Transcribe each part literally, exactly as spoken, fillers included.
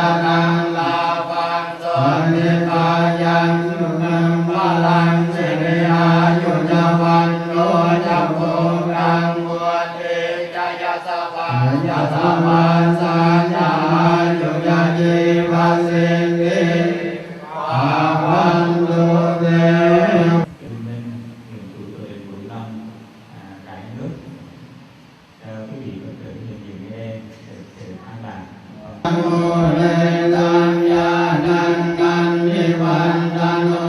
Dhanaṃ lābhaṃ sotthi bhāgyaṃ sukhaṃ balaṃ siri āyu ca vaṇṇo ca bhogaṃ vuḍḍhī ca yasavā ca sabbasā ca āyu ca jīvasiddhī bhavantu te. Chúng mình nguyện tụ tôi đến bốn lòng, à, cái nước. Ờ, quý vị có thể nhìn nhìn lên, để, để an toàn. Mūle saññānaṃ nandivaḍḍhano,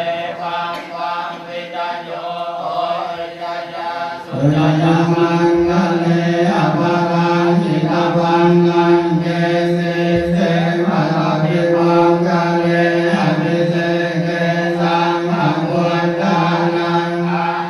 evaṃ tvaṃ vijayo hohi jayassu jayamaṅgale, aparājitapallaṅke sīse paṭhavipokkhare, abhiseke sabbabuddhānaṃ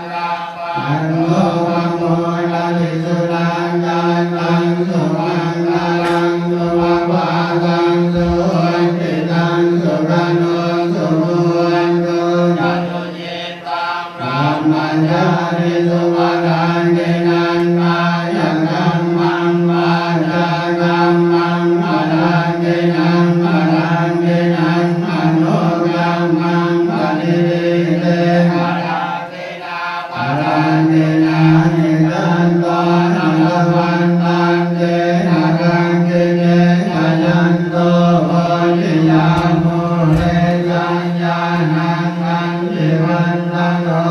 aggappatto pamodati. Sunakkhattaṃ sumaṅgalaṃ supabhātaṃ suhuṭṭhitaṃ sukhaṇo sumuhutto ca suyiṭṭhaṃ brahmacārisu, padakkhiṇaṃ kāyakammaṃ vācākammaṃ padakkhiṇaṃ, padakkhiṇaṃ manokammaṃ paṇidhī te padakkhiṇā, padakkhiṇāni katvāna labhantatthe padakkhiṇe. Jayanto bodhiyā mūle sakyānaṃ nandivaḍḍhano,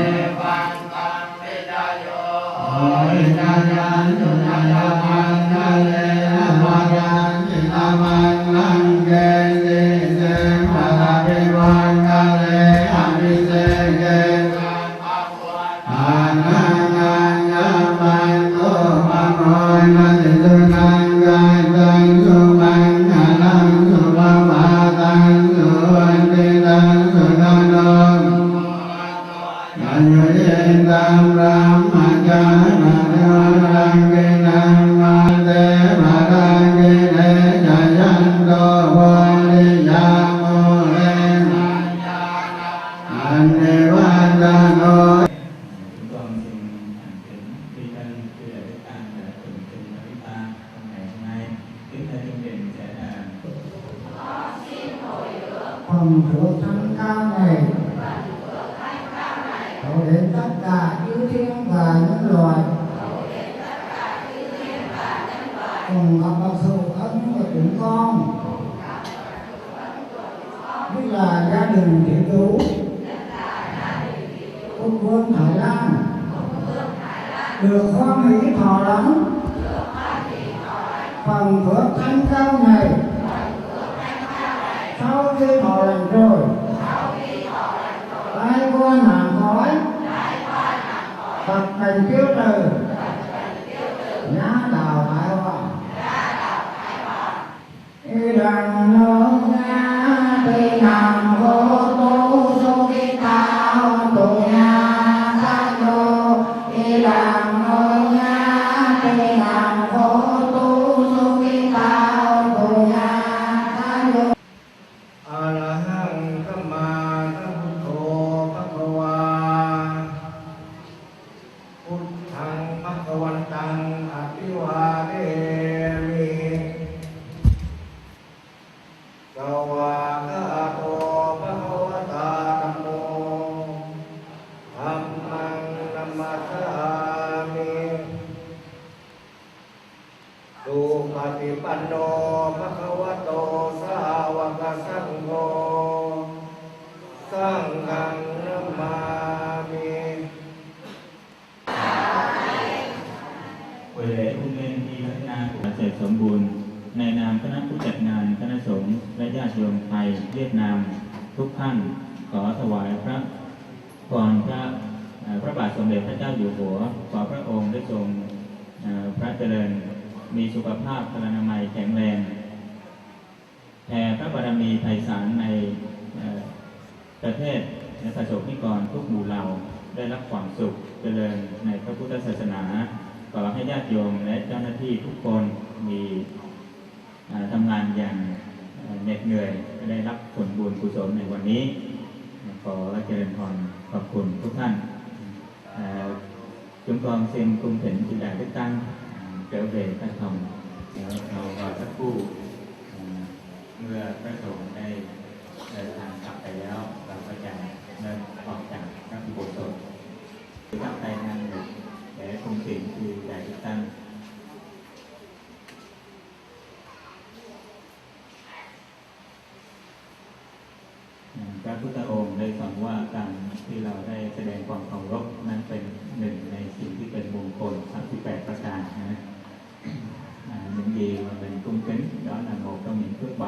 evaṃ tvaṃ vijayo hohi jayassu jayamaṅgale, aparājitapallaṅke sīse paṭhavipokkhare, abhiseke sabbabuddhānaṃ aggappatto pamodati. Sunakkhattaṃ sumaṅgalaṃ supabhātaṃ suhuṭṭhitaṃ sukhaṇo sumuhutto ca suyiṭṭhaṃ brahmacārisu, padakkhiṇaṃ te padakkhiṇe. Jayanto bodhiyā mūle sakyānaṃ nandivaḍḍhano. Chúng con xin thành kính tri ân chư đại đức tăng đã tụng kinh Bali ta trong ngày hôm nay. Tiếp theo chương trình sẽ là phần thưởng thánh cao này, hậu đến tất cả chư thiên và nhân loại, cùng gặp bậc hữu ân của chúng con, tức là gia đình thí chủ Quốc Vương Thái Lan, được hoan hỷ thọ lãnh phần thưởng thánh cao này. Sau khi thọ lãnh rồi, tai qua nạn khỏi, tật bệnh tiêu trừ, nhã đạo thoái hóa. Idaṃ no ñātīnaṃ hotu sukhitā hontu ñātayo. Idaṃ no ñātīnaṃ hotu sukhitā hontu ñātayo. Arahaṃ sammāsambuddho bhagavā. Buddhaṃ bhagavantaṃ abhivādemi. Svākkhāto bhagavatā dhammo. Dhammaṃ namassāmi. Supaṭipanno bhagavato sāvakasaṅgho. Saṅghaṃ namāmi. Buổi lễ hôn lễ nghi lễ na của Trạch Sớm Bùn, ในนามคณะผู้จัดงาน คณะสงฆ์ และญาติโยมไทยเวียดนามทุกท่าน ขอถวายพระพรพระเอ่อพระบาทสมเด็จพระเจ้าอยู่หัว ขอพระองค์ได้ทรงเอ่อพระเจริญ มีสุขภาพพลานามัยแข็งแรง แผ่พระบารมีไพศาลในเอ่อประเทศและประสบนิกรทุกหมู่เหล่าได้รับความสุขเจริญในพระพุทธศาสนา ขอให้ญาติโยมและเจ้าหน้าที่ทุกคนมีเอ่อทำงานอย่างเอ่อเหน็ดเหนื่อย ได้รับผลบุญกุศลในวันนี้ ขอเจริญพรขอบคุณทุกท่าน Ờ, chúng con xin cung thỉnh chư đại đức tăng, ờ, trở về căn phòng. Ờ, sau, ờ, các khu, ờ, พระพุทธองค์ได้สอนว่าการที่เราได้แสดงความเคารพนั้นเป็นหนึ่งในสิ่งที่เป็นมงคลสามสิบแปดประการนะ อ่า những gì mà mình cung kính, đó là một trong những phước